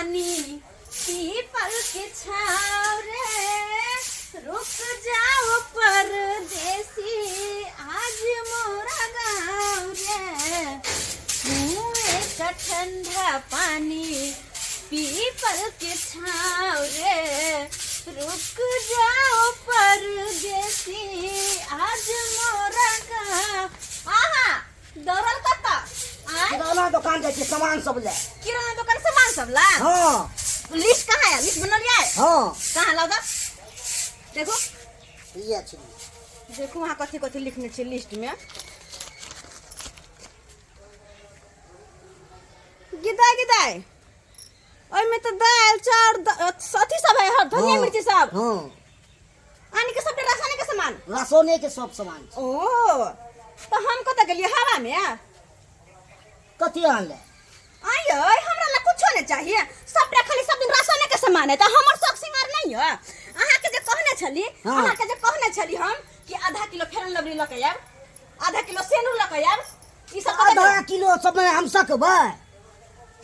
पानी पीपल के छाँव रे, रुक जाओ परदेसी आज मोरा गाँव रे। कुएं का ठंडा पानी पीपल के छाँव रे, रुक जाओ परदेसी आज मोरा गाँव। आहा दौड़ल कतऽ आँय? किराना दोकान जाइ छियै सामान सब ले। किराना दोकान सामान सब ला? हाँ। लिस्ट कहाँ है? लिस्ट बनल है? हाँ। कहाँ लाओ दा देखो। ये छै। देखो वहाँ कथी कथी लिखने छै लिस्ट में। गिदाय गिदाय ओहिमे तऽ दालि चाउर अथी सब है, धनिया हाँ, मिर्ची सब। हाँ। आनि के सबटा रासायनिक के सामान। रासायनिक के सब सामान छै। ओ तऽ हम कतऽ गेलियै हवा में? कथी आनले? आइयो हमरा ला कुछो नहीं चाहिए, सबटा खाली सब दिन रासायनिक के सामान है। तऽ हमर शौक सिंगार नहीं है। अहाँ के जे कहने छली, हाँ। अहाँ के जे कहने छली हम कि आधा किलो फेरन लवली लऽ के आयब, आधा किलो सेनुर लऽ के आयब, ई सब कतऽ आधा गेल? किलो सब में हम सकबै?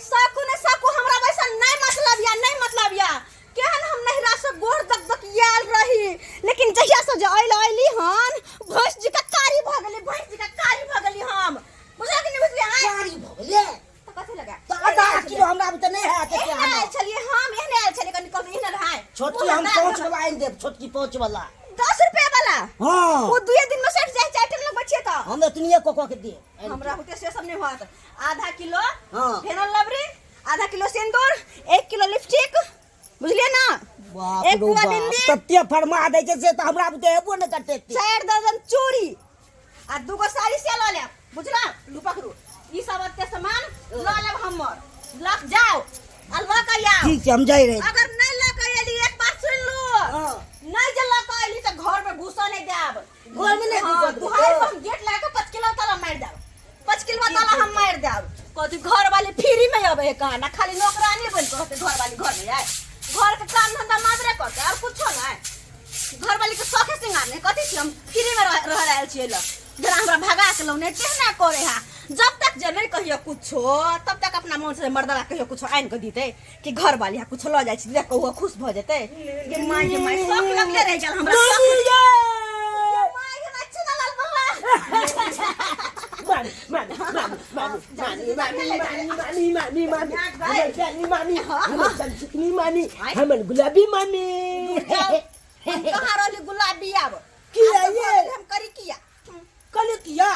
सकू ने सकू, हमरा वैसा नहीं मतलब या, नहीं मतलब या। केहन हम नहिरा से गोर दक दक आयल रही, लेकिन जहिया से जे अइल अइली हन भैंस जी का कारी भऽ गेली, भैंस जी का कारी भऽ गेली हम। बुझल कि नहीं बुझलियै? आँय? कारी भऽ गेलियै? तऽ कथी लगा? तऽ आधा किलो हमरा बुते नहि हैत एते। एहने आयल छलियै हम, एहने आयल छलियै, कनि कहबै एहने रहै। छोटकी हम पाँच वाला आनि देब, छोटकी पाँच वाला। 10 रुपया वाला? हाँ। ओ दुए दिन में सठि जाइ छै, आइटम लगबै छियै तऽ। हम एतनिए कऽ कऽ के देब। हमरा होते से सब नहि होत। आधा किलो हाँ। फेनल लबरी, आधा किलो सिंदूर, 1 किलो लिपस्टिक, बुझलियै ना? बाप एक रौ पुआ बाप, बिंदी। तते फरमा दै छै से तऽ हमरा बुते हेबो नहि करतै एते। 4 दर्जन चूड़ी आ 2 गो साड़ी से लऽ लेब, बुझलौ? लू पकड़ू ई सब एते सामान लऽ लेब हमर। लऽ के जाओ आ लऽ के आउ। ठीक छै, हम जाइ रही। अगर नहीं लऽ के एली, एक बात सुन लू, हाँ। नहीं जे लऽ के एली तऽ घर में घुसऽ नहीं देब। घर में नहीं हाँ, घुसऽ देबै। दुहार पर हम गेट लगा के 5 किलो ताला मारि देब, 5 किलो ताला हम मारि देब। कथी घर वाली फ्री में अबै है कहाँ ना, खाली नौकरानी बनि के रहतै घर वाली। घर में आए घर के काम धंधा मादरे करतै और कुछो नहीं। घर वाली के शौखे सिंगार नहीं। कथी छी हम फ्री में रह रह रहल छियै ल जेना हमरा भगा के लौने तेहना करे हा। जब तक जे नहीं कहियो कुछो तब तक अपना मन से मर्दवा कहियो कुछो आनि के दितै कि घर वाली हा कुछो लऽ जाइ छी, देख के ओहो खुश भऽ जेतै। गे माय गे माय, शौख लगले रहि गेल हमरा, शौख। गे माय गे माय, चुना लाल बाबा। मामी मामी मामी मामी मामी मामी मामी मामी मामी हमर जानी मामी, हमर चिकनी मामी, हमर गुलाबी मामी। हम कहाँ रहली गुलाबी आब? किया आब तऽ ये? भऽ गेल, हम करी किया? कहलियै किया?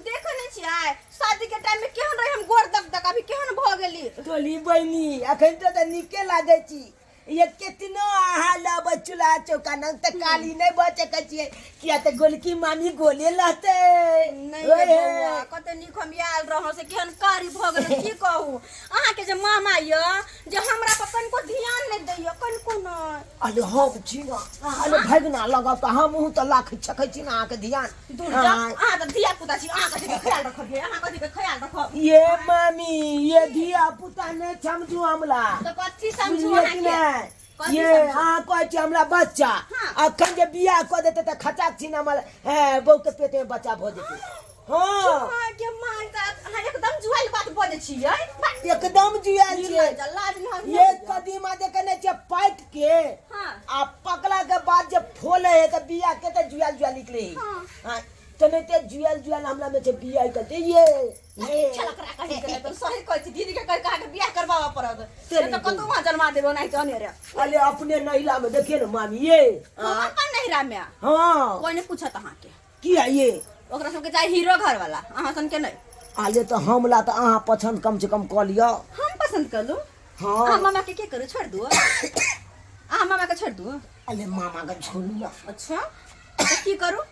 देखो नहीं छियै शादी के टाइम में केहन रही हम गोर दक दक, अभी केहन भऽ गेली। तोली बहिनी अखन तऽ नीके लागै छी। ये केतनो अहाँ लब चूल्हा चौका नंग तऽ काली नहि भऽ सकै छियै, किया तऽ गोलकी मामी गोले लहतै। नहीं ओए रे हे। बौआ, कते नीक हम आयल रहौं से केहन कारी भऽ गेल की कहू। अहाँके जे मामा यऽ जे हमरा पर कनिको ध्यान नहि दैय, कनिको नहि। अरे हम छी ना, अरे भगना लगब तऽ हमहूँ तऽ लाख छकै छी ना अहाँके ध्यान। दूर जा, अहाँ तऽ धिया पुता छी, अहाँ कथी के ख्याल रखब ये? अहाँ कथी के ख्याल रखब ये मामी? ये धिया पुता नहि समझू हमरा। तऽ कथी समझू बुझलियै कि अहाँके? नहि? कथी ये समझू? अहाँ कहै छी हमरा बच्चा, हाँ। अखन जे बियाह कऽ देतै तऽ खचाक छी हमर बहू के पेट में बच्चा भऽ जेतै। हाँ। अहाँके माँ तऽ अहाँ एकदम जुआइल बात बजै छियै। एकदम जुआइल छियै। लाज लाज नहि ये कदीमा देखे नहि छियै पाकि के हाँ। आ पकला के बाद जे फोले है तऽ बिया के तऽ जुआइल जुआइल निकले है। हाँ। हाँ, तेनाहिते जुआइल जुआइल हमरा में छै बिया निकलतै। ये ये छलकरा कहीं के नहि तऽ सही कहै छी दीदी के, कहि कऽ अहाँके बियाह करबाबऽ पड़त। तेरी नहि तऽ कतहु वहाँ जन्मा देबो नहि तऽ अनेरे। अरे अपने नहिला में देखिए ना मामी ये। हम अपन नहिरा में? हाँ। कोई नहीं पूछत अहाँके। किया ये? ओकरा सबके चाही हीरो घर वाला, अहाँ सन के नहि। आले तऽ हमला तऽ अहाँ पसंद कम से कम कऽ लिअ। हम पसंद कर लू? हाँ। अहाँ मामा के के करू? छोड़ दू, अहाँ मामा के छोड़ दू। अरे मामा के छोड़ू ना। अच्छा तऽ की करू?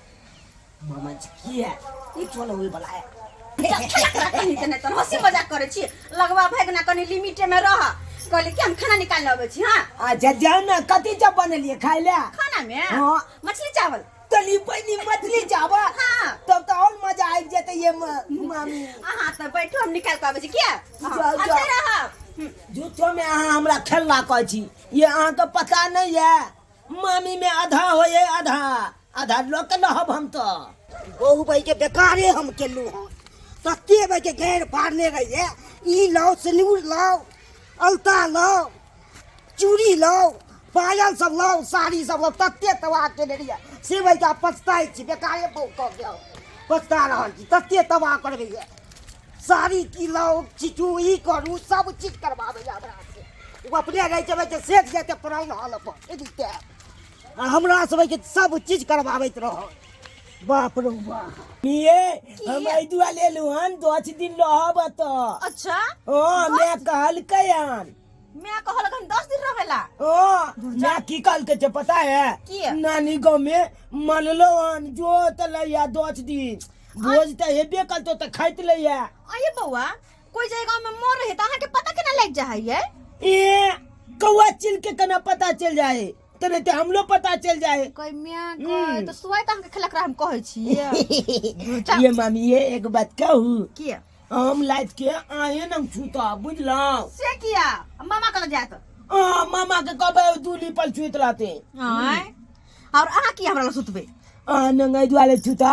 मामा जी की है ई चलो ओहि वाला है। कहीं के नहि तऽ हंसी मजाक करै छी। लगवा भागना कनि लिमिटे में रह। कहली कि हम खाना निकालने अबै छी। हाँ। अच्छा जाउ ने, कथी सब बनेलियै खाय लए? खाना में? हाँ। मछली चावल। तनी बनी मछली चावल? हाँ। तब तऽ और मजा आबि जेतै ये मामी। अहाँ तऽ बैठू, हम निकालि कऽ अबै छी। किया? जाउ, अते जाउ। रहब। झूठो में अहाँ हमरा खेलना कहै छी। ये अहाँके पता नहीं है मामी में आधा होए आधा आधा लऽ के रहब हम तऽ। बहु भाई के बेकारे हम केलहुँ हँ, तते भाई के गैर पारने रहिए, ई लाओ सिनूर लाओ। अलता लाउ, चूड़ी लाउ, पायल सब लाउ, साड़ी सब लाउ, तते तबाह केने रहियै से भाई आब पछताइ छी, बेकारे बहु कऽ गेल, पछता रहल छी। तते तबाह करबैया, साड़ी की लाउ, चिचू ई करू, सब चीज करबाबैया हमरा से। ओ अपने रहै छै जे सेठ जेतै पड़ल रहल अपन एदिते, आ हमरा सबके सब चीज करबाबैत रहल। बाप रो बाप। ये हम एहि दुआरे लेलहुँ हन, 10 दिन रहब एतऽ। अच्छा। हँ, मैं कहलकै हन। मैं कहलक हन 10 दिन रहेला? हँ, मैं की कहलकै छै पता है? की? नानी गाँव में मानलो हन जो तऽ लैया 10 दिन भोज तऽ हेबे करतो तऽ खाइत लैया। अये बौआ, कोई जगह में मर रहे तऽ अहाँके पता केना लागि जाइ है? ए कौआ चिल के केना पता चल जाए, तऽ नहीं तऽ हमरो पता चल जाए। कोई मियाँ कोई तो सुआई तऽ अहाँके खेलक रहा हम कहै छियै। ये मामी, ये एक बात कहू? की? हम लाइट के आए न छूता, बुझलहुँ? से किया? मामा कल जायत। आ, मामा के कहबै दूली पर छूत रहते। आँय, और अहाँ की हमरा लग सुतबै? आ नंगाई दुआरे छूता,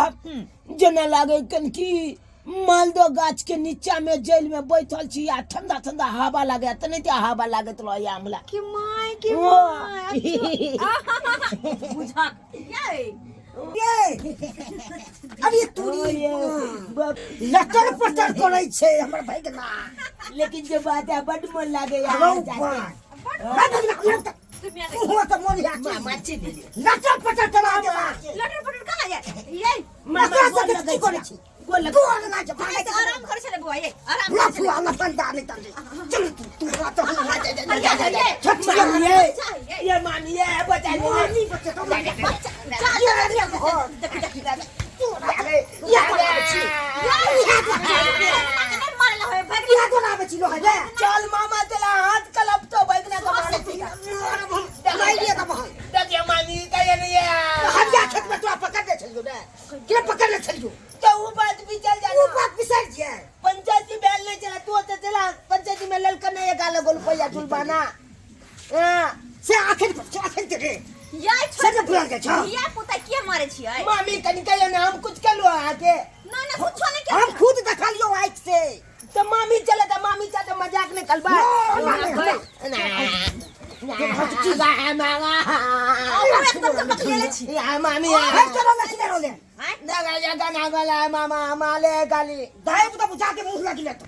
जेना लागे कनकी मालदह गाछ के नीचा में जेल में बैठल छी आ ठंडा ठंडा हवा लागे, त नहीं ते हवा लागत रहैया हमरा। कि my कि ओ। My, अच्छा। बुझक ये। ये अरे तूरी बाप। लटर पटर करै छै हमर भैगना। लेकिन जे बात है, बड मन लागे रौ बाप। तू तऽ मोन या मामा चलि गेलै। लटर पटर करा देला। लटर पटर कहाँ ये ये? मामा से की करै छी? गोल लग- तू आर ना जा, भागै अहाँ तऽ आराम करै छलै बौआ, ये आराम करै छलै। लफुआ लफंदा नहि तंदे, चल तू तू तो हम जा जा जा जा जा। मामी ये, चाहिए। ये मामी ये बचा ले। मामी बच्चे तो जा, ये रे घर देखी देखी। तू या बनाबै छी, या मारला होय भगनी। या बनाबै छी लोहे रे। चल मामा, तेला हाथ कलप तो बैगना का मारे छी। मारिए तऽ बहन। देखिए मामी कहिए नहीं है। हरिया खेत में तोरा पकड़ने छलियौ ने, के पकड़ने छलियौ? तो वो बात भी चल ओ जाना। बात बिसरि छियै। पंचायती बैल नहीं चला, तू तो चला पंचायती में ललका नहीं गाला गोल पैया चुलबाना। हाँ। से आखिर आखिर के रे याय। से ने भुलल जाइ छौ। धिया पुता किया मारे छियै? मामी कनी कहिए ना, हम कुछ कलू आके। ना ना, कुछो नहीं हम के। खुद देखलियौ आँखि से। तो मामी चले तो मामी चाहे मजाक नहीं कलबा। ना, ना, ना। और एकदम से पकड़ले छी। मामी हे चलो लक्ष्मी रोले। आँय? मामा माले गाली। दाइ तऽ बुझा के मुँह लगले तो।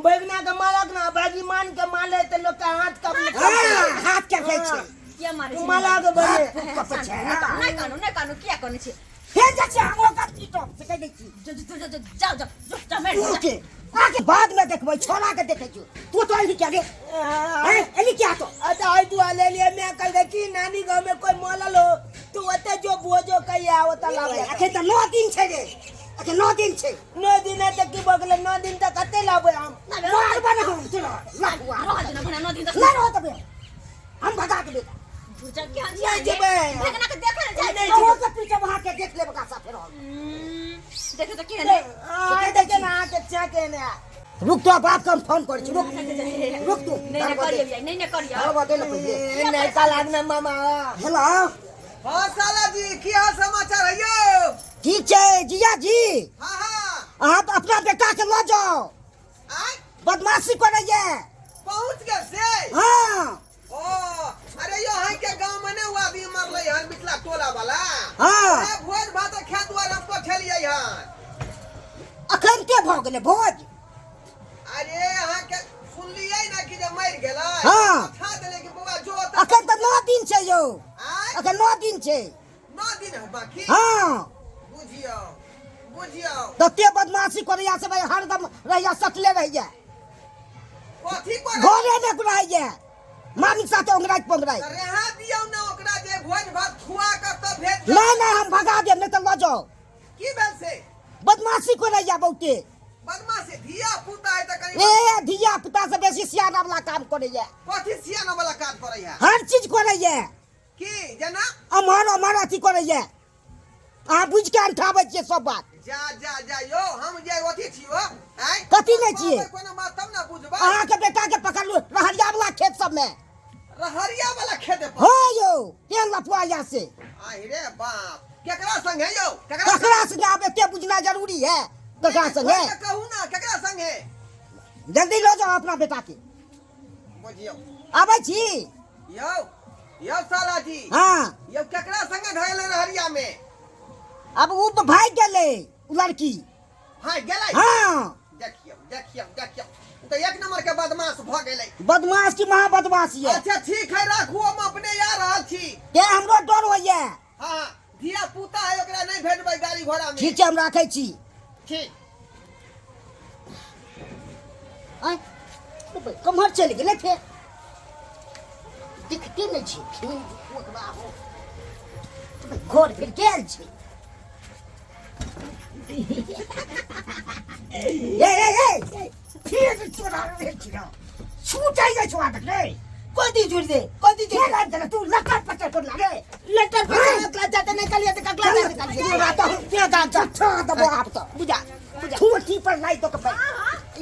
बैगना के मालक ना भागी मान के माले तो लोग का हाथ कप। हाँ, हाथ के कहै छै। किया मारे तू छी? माला के बने। कपै छै। नहीं कानू, नहीं कानू, किया कानू छी? हे जाइ छै हमरो कथी तो से कहि दै छी। जो जो जो जो, जाओ जाओ जो जा मेरे तू के आके बाद में देखबै, छोरा के देखै छियौ। तू तो एली क्या रे? हैं, एली क्या तो? अच्छा आई तू ले लिए, मैं कल देखी नानी गांव में कोई मोलल हो तो ओते जो बोझो कहिया ओता लावे। अखन तऽ 9 दिन छै रे, अखन 9 दिन छै। 9 दिन है तक की बगले 9 दिन तक कते लाबे हम? मारबा ने हम तोरा लफुआ। रह देना भना 9 दिन तक। नहि रहत बे, हम भगा देबै। बुझा के हम नहीं जेबै। भगना के देखे ने जाय। नहीं। तोहो के पीछे वहाँ के देख लेब गाछा फेर हम। देखे तो के ने। आ देखे ना के चा के ने। रुक तो, बाप के हम फोन करै छी, रुक रुक तू। नहीं नहीं करियो, नहीं नहीं करियो। धरबा दे ने पहिले। नहीं का लागना मामा। हेलो। हाँ साला जी, की हाल समाचार है यौ? ठीक छै जिया जी। हाँ हाँ। अहाँ तऽ अपना बेटा के लऽ जाउ। आय? बदमाशी करैया। पहुँच गेल से? हाँ। ओ अरे यो अहाँ के गांव में ने वो आदमी मरलै हन, मिथिला टोला वाला? हाँ। अरे भोज भात खाए दुआरे हम पठेलियै हन। अखन के भऽ गेलै भोज? अरे अहाँ के सुनलियै ना कि जे मरि गेलै? हाँ। पठा देलै कि बौआ जो ओतऽ। अखन तऽ 9 दिन छै यौ। आय? अखन 9 दिन छै। 9 दिन है बाकी? हाँ। बुझियौ बुझियौ। तते बदमाशी करैया से भाई, हरदम रहैया सटले रहैया। कथी करै? घरे मे रहैया मामी के साथे ओंगराइत पोंगराइत। रेहा दियौ ने ओकरा, जे भोज भात खुआ कऽ तब भेज दियौ। नहि नहि, हम भगा देब, नहि तऽ लऽ जाउ। की भेल से? बदमाशी करैया बहुते। बदमाशी धिया पुता है तऽ कनि। ए धिया पुता से बेसी सियाना वाला काम करैया। कथी सियाना वाला काज करै है? हर चीज करैया। की जेना? अमहर अमहर अथी करैया, अहाँ बुझि के अंठाबै छियै सब बात। जा जा जा यौ, हम जे अथी छियो आँय? कथी नहि छियै? कोनो बात तब ने बुझबै। अहाँके बेटा के पकड़लू रहरिया वाला खेत सबमे। रहरिया वाला खेत पर? हाँ यौ, केहन लफुआ या से। आहि रे बाप, केकरा संग है यौ, केकरा? ककरा संगे आब एते बुझना जरूरी है, ककरा संगे? कहू ना केकरा संग है। जल्दी लऽ जाओ अपना बेटा के। बुझियौ। आबै छी। यौ यौ साला जी। हाँ। यौ केकरा संगे धैले रहरिया में? अब उ तो भाग गेलै उ लड़की। भाग गेलै? हाँ। देखियौ देखियौ देखियौ, उ तऽ एक नंबर के बदमाश भऽ गेलै। बदमाश की महा बदमाश ये। अच्छा ठीक है, राखू, हम अपने आ रहल छी। ते हमरो डर होइए। हाँ, धिया पुता है, ओकरा नहीं भेजबै गाड़ी घोड़ा में। ठीक छै, हम राखै छी। ठीक। आँय, कम्हर चलि गेलै फेर? दिखते नहि छै फेर ओकरा। हो, घर फेर गेल छै। ए ए ए, फेर चोरा रे छिरा छूटाइ जाइ छौ आदत रे। कथी छुट दे? कथी के छुट? लाग देला तू लटर पटर कर लागे। लटर पटर क्लास जाते नहीं कलिए तो क्लास जाते कलिए। तोरा तो हम के गान छा दबो आप तो बुझा बुझा। ठोटी पर लाई तो कपे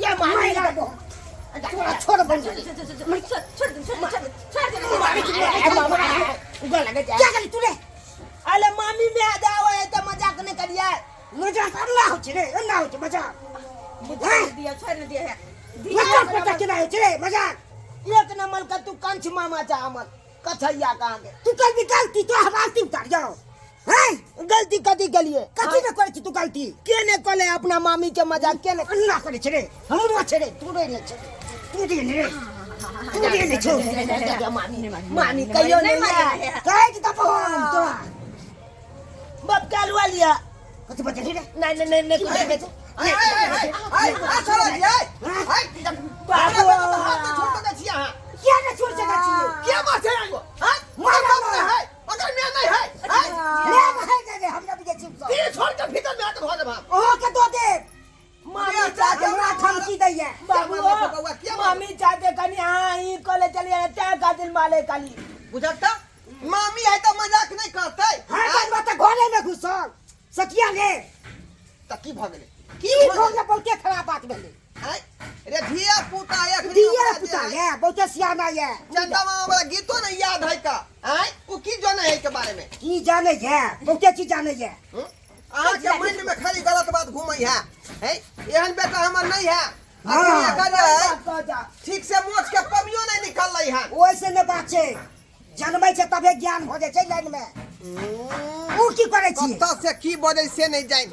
ये मामी मार दबो तोरा, छोड़ बन। छोड़ दे, छोड़ दे, छोड़ दे, छोड़ दे। उगा लगे जाए। क्या करी तू रे? अरे मामी में आ जाओ है तो मजाक नहीं करिए। मजाक अल्लाह हो छै रे, अल्लाह हो छै मजाक। छोड़ दिया, छोड़ दिया है। लटर पटर केना होइ छै रे मजाक? एक नंबर का तू कंच मामा चा अमल कथैया कहाँ के। तू कल भी गलती तो हम आरती उतार जाओ हैं। गलती कथी के लिए? कथी ने करै छी तू गलती? के ने कहले अपना मामी के मजाक के ने? अल्लाह करै छै रे, हमरो छै रे, तू रे ने छै, तू रे ने रे, तू रे ने छौ। मामी मामी कहियो नहीं है। काटि दबो हम तोरा। बाप क्या लुआ लिया? कथी बजली रे? नहीं नहीं नहीं नहीं, कुछ नहीं। आय आय आय आय आय साला जी, आय आय। बाबू। हमरा हाथ में छोड़ सकै छी अहाँ? किया ने छोड़ सकै छी? किया मार छै आइयो? आय मार मार बाप नहीं है, अगर मैं नहीं है, आय ले भाई दे दे, हमरा भी छी सब। फिर छोड़ के भीतर में आके भऽ देब हम। ओहो के दो दे। मामी चाहते हमरा धमकी दैया। बाबू। बौआ, किया मारबै? मामी चाहते कनी हाँ ई कॉलेज चलिए तय खातिर माले काली। बुझल तऽ मामी है तऽ मजाक नहि करतै। हाँ, बात बात घरे में घुसल सकिया ले। तऽ की भऽ गेलै? की भऽ गेलै? बहुते खराब बात भेलै। आय रे धिया पुता एखनी धिया ओकरा पुता जे ये बहुते सियाना ये। चंदा मामा वाला गीतो नहीं याद है का? आय उ की जाने है के बारे में? की जाने ये, बहुते चीज जाने ये। हम्म? अहाँ के माइंड में खाली गलत बात घूमै है। है एहन बेटा हमर नहीं है। हाँ। अखनी एकर जे है, कह जा। ठीक से मोछ के पबियो नहीं निकललै हन। ओइसे ने बात छै, जनमै छै तबे ज्ञान भऽ जाइ छै लाइन में। उ की करै छी? कतऽ से की बजै से नहीं जानि।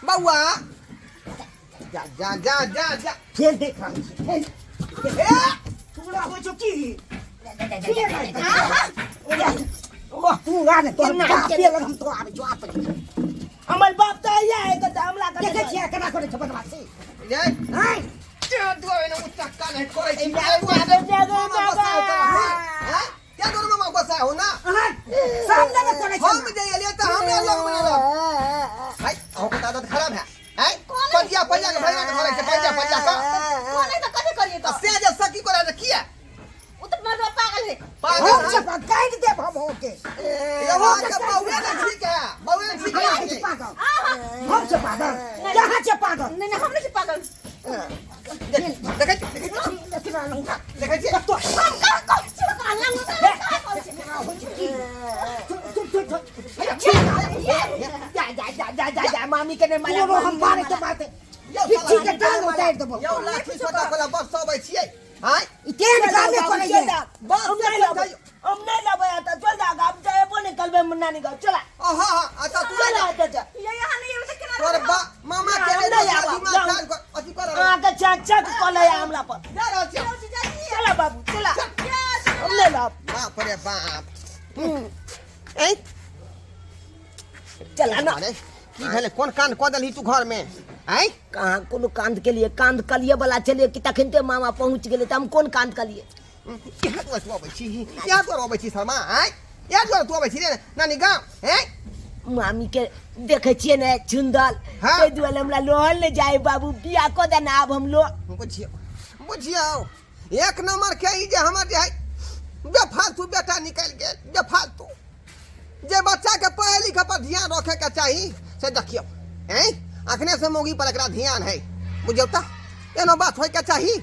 बौआ जा जा जा जा जा। फेर देख रहल छी फेर। ए तोरा होइ छौ की? फेर आइ। ओह, तू आ ने तोहर बापे लग हम तो आबै छौ आपने। हमर बाप तऽ आइया है तऽ हमला कर। देखै छियै केना करै छै बदमाशी? ये आँय ते दुआरे ने उ चक्का नहीं करै छी। ए, बाबे, बाबे, मामा गोसा होता बाबे। है क्या? दोनों मामा गोसा हो ना? अहाँ सामने मे करै छै। हम जे एलियै तऽ हमरा लग मे रह। हाय, अहूँ के आदत खराब है। हैं पंजिया पंजिया के भैया के धरै छै, पंजिया पंजिया के। कोने तऽ कथी करिए आ तऽ से जे सकी करै तऽ किया? उ तऽ मर्दवा पागल है। पागल हम है। सब काटि देब हम होके। यहो के बउए ने ठीक है, बउए ने ठीक है। हम छै पागल, हम छै पागल, यहाँ छै पागल। नहीं नहीं, हम नहीं छी पागल। देखै छी, देखै छी, देखै छी। हम कहाँ कहै छी ओकरा लंग? कहाँ कहै छी? जा जा जा जा जा जा, मामी के नहीं माला। तोरो हम मारे के मारते यौ पिट्ठी के टांग उतारि देबो। यौ लाठी सोटा कोला बस सब छियै। आँय ई केहन कामे बाबू, करै चल छै? जा। बस हम से नहीं चल लेबै, जाइयो। हम नहीं लेबै आता, चल जा, हम जेबो नहीं करबै नानी गाँव, चला। अहाँ हाँ, अच्छा तू चला जा। आता जा। ये यहाँ नहीं आबै तऽ केना तोर रहब? बा मामा के हम जे नहीं दिमाग आबब, चार्ज कर अथी कर। अहाँके चक चक कऽ लैया हमरा पर। जा रहल छियै। जाउ, जाइ छी। चला बाबू, चला। जा, हम नहीं लब। बाप रे बाप। ऐ चला ना। अरे की भेलै? कोन कांड कऽ देलही तू घर में? आँय कहाँ कोनो कांद के लिए कांद कलिए वाला छलिए कि तखन ते मामा पहुंच गेलै तऽ हम कोन कांद कलिए? यहाँ दुआरे तू अबै छी, यहाँ दुआरे अबै छी शर्मा? आँय यहाँ दुआरे तू अबै छी रे नानी गाँव? हैं मामी के देखै छियै ने चुंदल। हाँ। ताहि दुआरे हमरा लोहल नहि जाय बाबू, बियाह कऽ दे ना आब हम लो। बुझियौ बुझियौ, एक नंबर के ई जे हमर जे है बेफालतू बेटा निकलि गेल बेफालतू। जे बच्चा के पढ़े लिखे पर ध्यान रखे के चाही से देखियौ। हैं अखने से मौगी पर एकरा ध्यान है। बुझियौ तऽ एनो बात होय के चाही।